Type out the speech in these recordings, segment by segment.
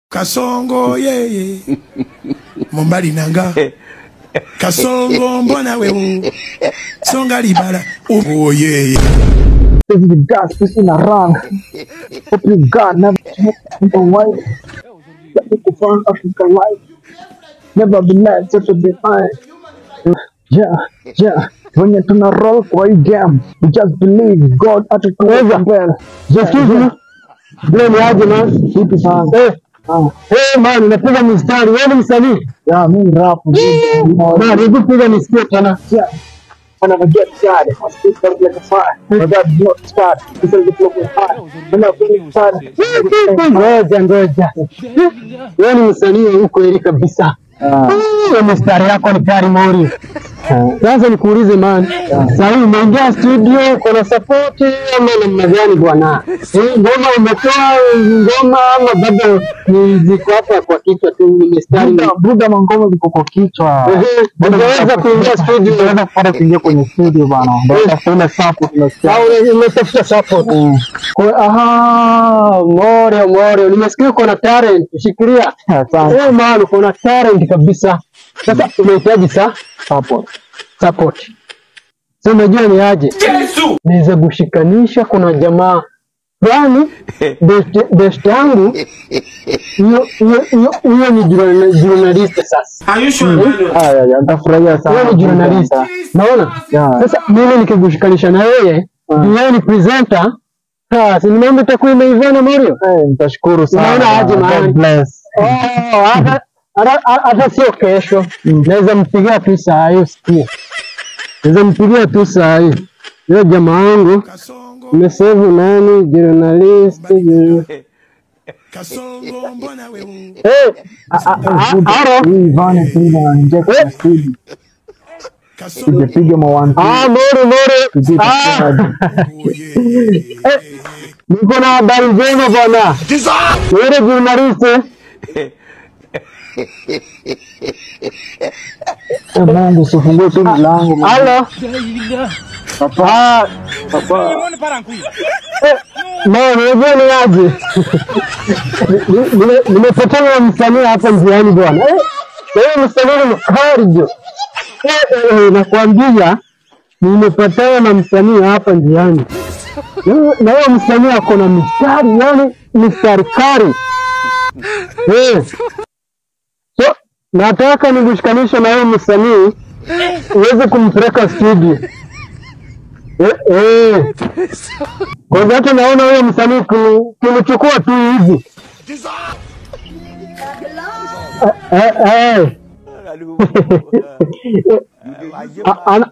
Kasongo yeye Mombali nanga Kasongo mbona wewe Songa libala oh yeye. This is the gospel in Iran. Hope you God never the white. Let me confirm African life. Never be led to be fine. Yeah, yeah. When you're to roll for you game, you just believe God at the well. Excuse me. Blame aje man. Vipi sana? Hey man, unapiga mistari. Wewe ni msanii? Yeah, mimi rap. Man, hebu piga nisikie tena. Yeah. I never get tired. I speak up like a fire. I got blood scarred. This is the flow of fire. When I feel tired. Ngoja ngoja. Wewe ni msanii uko kabisa. Mistari yako ni kali mori. Sasa nikuulize man, sasa umeingia studio kuna support ama namna gani bwana? Ngoma umetoa ngoma ama bado ni ziko hapa kwa kichwa tu ni mistari? Buda mangoma ziko kwa kichwa. Unaweza kuingia studio, unaweza kupata kuingia kwenye studio bwana. Ndio tafuta support unasikia. Au umetafuta support. Kwa aha, more more nimesikia uko na talent, shikilia. Eh man, uko na talent kabisa. Sasa unahitaji support. Support. Sasa unajua ni aje? Yesu! Naweza kushikanisha kuna jamaa fulani best yangu huyo ni journalist sasa. Are you sure? Haya, nitafurahia sana. Huyo ni journalist. Naona? Sasa mimi nikikushikanisha na yeye, yeye ni presenter. Sasa ni mambo itakuwa imeivana Mario. Nitashukuru sana. Unaona aje man? God bless. Oh, hata sio kesho. Naweza mpigia tu saa hiyo sikia. Naweza mpigia tu saa hiyo. Yule jamaa wangu nimesave nani journalist. Kasongo mbona wewe? Aro Ivane tena ingia kwa studio. Piga mawan. Mori mori. Niko na habari njema bwana. Yule journalist. Mungu usifungue tu mlango. Halo. Papa. Papa. No, wewe ni aje? Nimepatana na msanii hapa njiani bwana. Wewe msanii ni mkali. Nakwambia nimepatana na msanii hapa njiani. Na wewe msanii ako na mistari, yani mistari kali. So, nataka nikushikanishe na wewe msanii uweze kumpeleka studio. Kwa hata naona wewe msanii kumchukua tu hivi.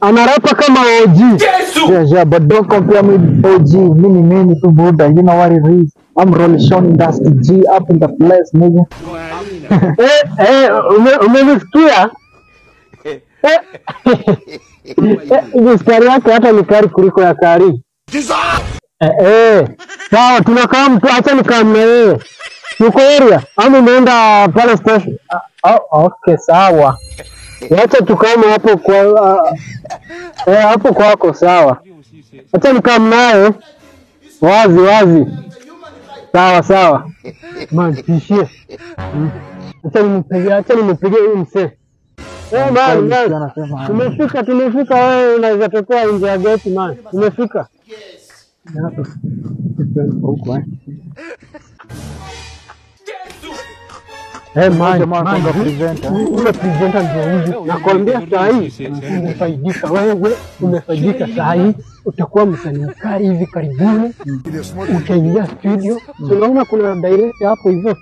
Anarapa kama OG. Yeah, yeah, but don't compare me with OG. Mimi tu Buddha, you know what it is. I'm rolling Sean Dusty G up in the place, nigga. Umesikia? Mistari yake hata ni kali kuliko ya kali. Sawa, tunakaa mtu, acha nikaa na wewe. Uko area ama umeenda pale station? Okay, sawa. Acha tukame hapo kwa hapo kwako, sawa. Acha nikaa naye. Wazi wazi. Sawa sawa. Man, tishie. Acha nimpigie huyu mzee. Man, man. Tumefika wewe unaweza tokea nje ya gate man. Tumefika. Man, ule presenter ndio huyu. Nakwambia saa hii umefaidika wewe, umefaidika saa hii, utakuwa msanii mkali hivi karibuni. Utaingia studio. Unaona kuna director hapo hivyo.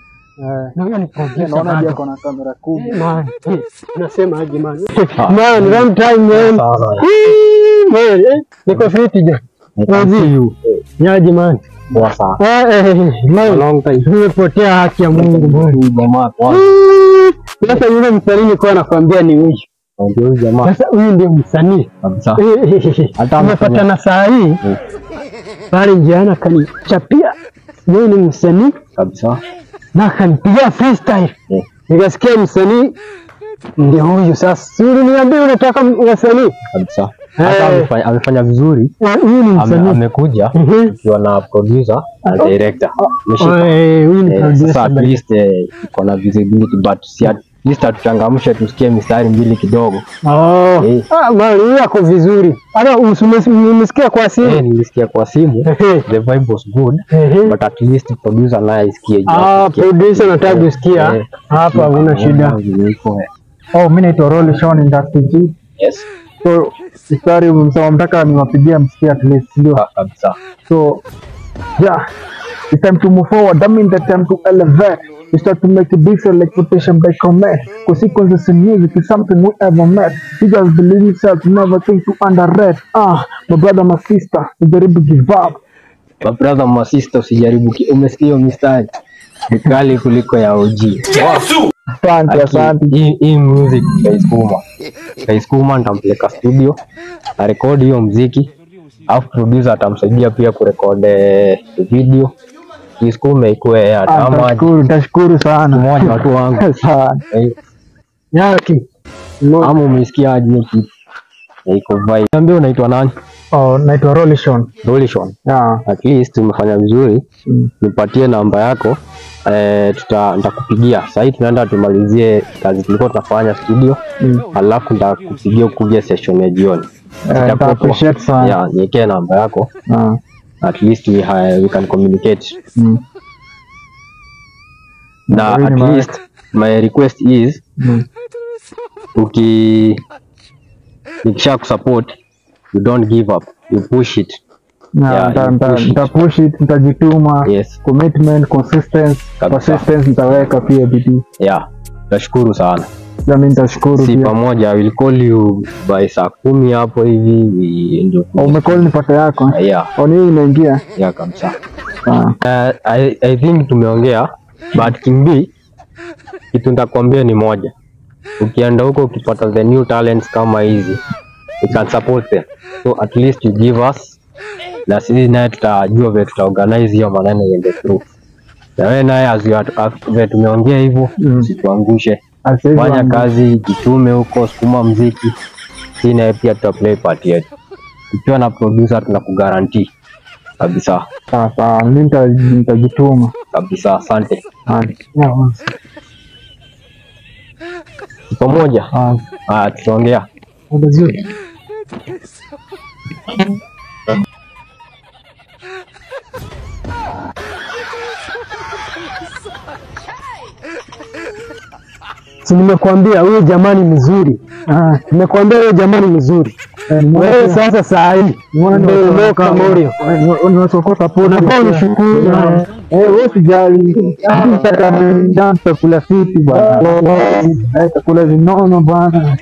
Na huyo ni producer. Naona pia kuna kamera kubwa. Man, unasema aje man? Man, long time man. Man, niko fiti je. Wazi. Nyaje man? Poa sana. Man, long time. Nimepotea haki ya Mungu bwana. Sasa yule msanii nilikuwa nakwambia ni huyu. Ndio huyu jamaa. Sasa huyu ndio msanii. Kabisa. Hata amepatana saa hii. Pale njiani akanichapia. Yeye ni msanii. Kabisa. Na akanipigia freestyle. Nikasikia msanii ndio huyu sasa. Si uliniambia unataka wasanii? Kabisa. Hata amefanya vizuri. Huyu ni msanii. Amekuja akiwa na producer na director. Huyu ni producer. Sasa at least iko na visibility, but si at least atuchangamshe tusikie mistari mbili kidogo. Ah, huyu ako vizuri. Hata umesikia kwa simu? Nilisikia kwa simu. The vibe was good, but at least producer naye isikie. Producer nataka kusikia. Hapa huna shida. Oh, mimi naitwa Rolly Sean Industry G. Yes. So, mstari mtaka niwapigie msikie at least, ndio? Kabisa. So, yeah, it's time to move forward. That means the time to elevate. We start to make it different like rotation by command. Consequences in music is something we ever met. You just believe yourself, never think to underrate. My brother, my sister, usijaribu give up. My brother, my sister, usijaribu. Umesikia hiyo mistari? Ni kali kuliko ya OG. Asante, asante. Hii music kaisukuma. Kaisukuma nitampeleka studio, arekodi hiyo muziki, alafu producer atamsaidia pia kurekodi video. Isukume ikuwe ya tama. Nitashukuru sana. Mmoja watu wangu. Sana. Yaki. Ama umesikia aje hiyo kitu? Iko vibe. Niambie unaitwa nani? Oh, naitwa Rolly Sean. Rolly Sean. Yeah. At least umefanya vizuri. Nipatie namba yako. Nitakupigia. Sasa hivi tunaenda tumalizie kazi tulikuwa tunafanya studio. Alafu nitakupigia kuja session ya jioni. Nita appreciate sana. Yeah, niwekee namba yako. At least we can communicate. Na at least my request is nikisha kusupport, you don't give up, you push it. Nita push it, nitajituma. Yes. Commitment, consistency, persistence nitaweka pia bidii. Yeah, nitashukuru sana. Na mimi nitashukuru Si pia. Pamoja, I will call you by saa 10 hapo hivi ndio. Umecall nipate yako? Yeah. Oni hii inaingia? Yeah, kabisa. I think tumeongea, but King B, kitu nitakwambia ni moja. Ukienda huko ukipata the new talents kama hizi, you can support them. So at least you give us, na sisi naye tutajua vile tutaorganize hiyo maneno iende through. Na wewe naye as you are, vile tumeongea hivyo, usituangushe. Fanya kazi, jitume huko, sukuma muziki. Sisi naye pia tuta play part yetu. Tukiwa na producer tunakuguarantee kabisa. Sawa, mimi nitajituma kabisa. Asante. Pamoja. Tutaongea. Si nimekuambia huyo jamani mzuri. Nimekuambia huyo jamani mzuri. Wewe sasa saa hii umeondoka Morio. Unasokota pona. Unashukuru. Wewe usijali. Nitakula fiti bwana. Nitakula vinono bwana.